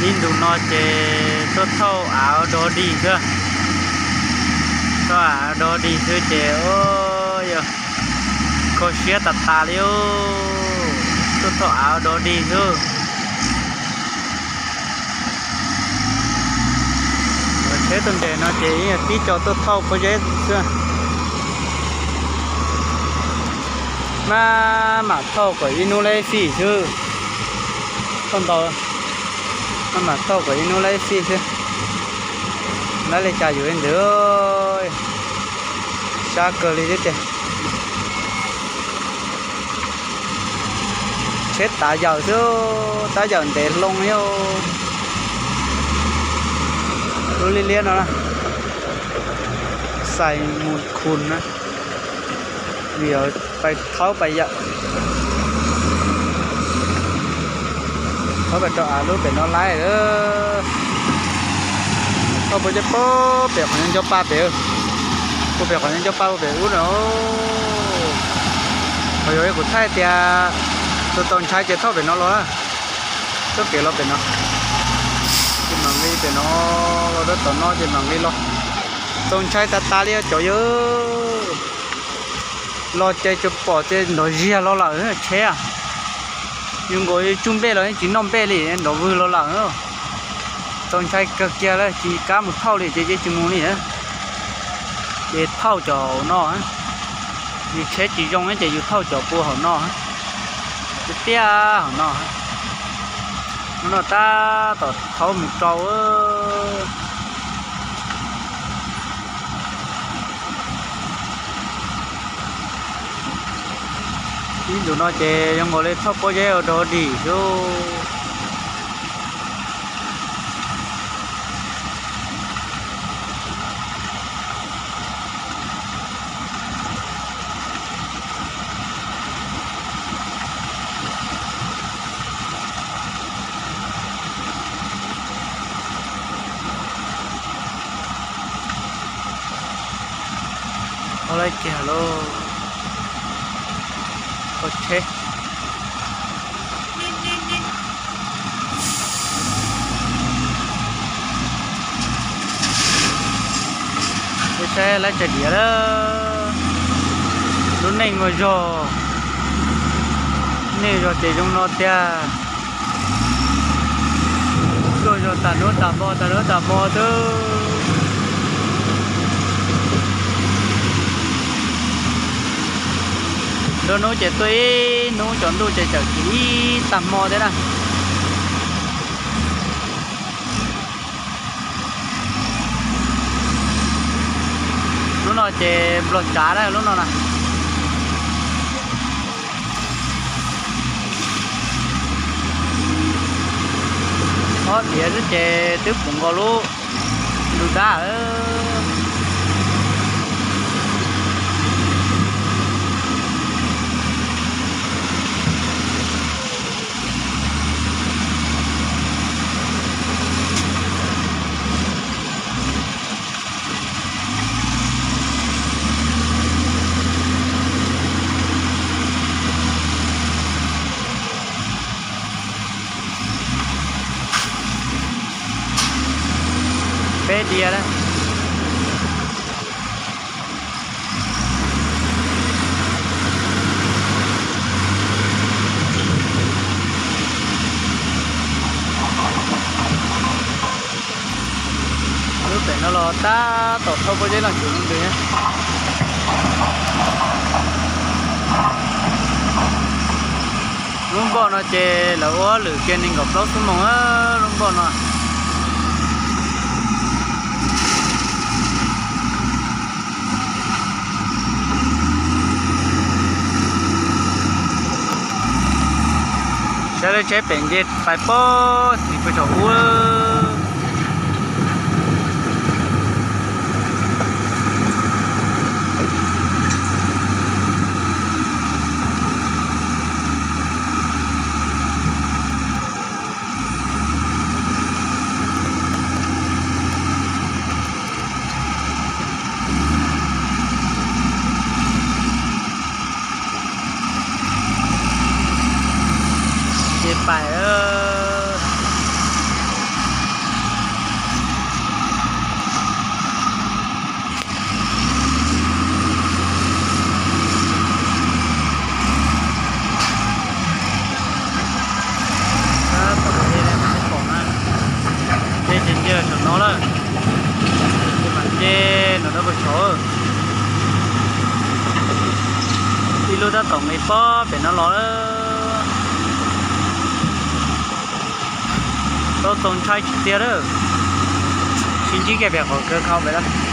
Ib ntus no ces tuaj thauj av dog dig xwb, thauj av dog dig xwb ces yog kho siab tas tas li, tuaj thauj av dog dig xwb. Tsheb tuaj nres no ces yog tib co tuaj thauj pob zeb xwb. Maj mam thauj kom ib hnub laib fij xwb, thauj ntau, maj mam thauj kom ib hnub laib fij xwb. Laib li cas yuav li ntawd, sab kawg li thiab tiag. Tsheb tav yawm xwb, tav yawm ntev hlo li. Lub liab liab no, xais mus khun na, vim pais thaub pais yawm, thaub pais rau av lub pem no laib. Thauj puas cov pem qhov nco pa pem, puas pem qhov nco pa puas pem ub no. Qhov yuav kuv thaij tias tus tau ntshai ces thauj pem no los, txoj kev los pem no, ces mam li pem no los rau tom no ces mam li los. Tau ntshai tas tas li cov yawg, los ces tsuas pom ces nrov ziag los lawm tsheb. Yus nkaus tsuj npej los yeej tsis noj npej li, nrov vwg los lawm. Tau ntshai kawg kiag li, tsis kam mus thauj li ces yeej tsis mus li. Ces thauj cov hauv no, yus tsheb tsis zoo ces yus thauj cov puag hauv no, tiag tiag hauv no. Hnub no tab tom thaub mus rau. Ib ntus no ces zoo nkaus li thauj pob zeb ua dog dig xwb. Ua li kiag lauj, kho tsheb. Peb saib lawv tsa diav lawm. Lub neej ua zog, neej zog ces zoo no tiag. Tuaj zog tas hnub tas hmo tas hnub tas hmo xwb. Nruab hnub ces tuaj ib hnub, tsaus ntuj ces txawm kis ib tag hmo thiab na. Lub no ces nplog tsav na lub no na. Ob diav xwb ces twb pum nkaus lub ntug dab. Peb diav lawm. Lub pem no los tab tom thauj pob zeb los tsuv ntws. Lub npoj no ces lawv ua lwm kiag nees nkaum plaub xuab moos lub npoj no. Saib lub tsheb pem nce pais pob tim pem saum ub. Ces pais, Saud, ib lub tab tom nqis pob pem no los. Tau txaus ntshai tiag tiag lawm. Sib ntsib kiag pem qhov kawg khau pem lawm.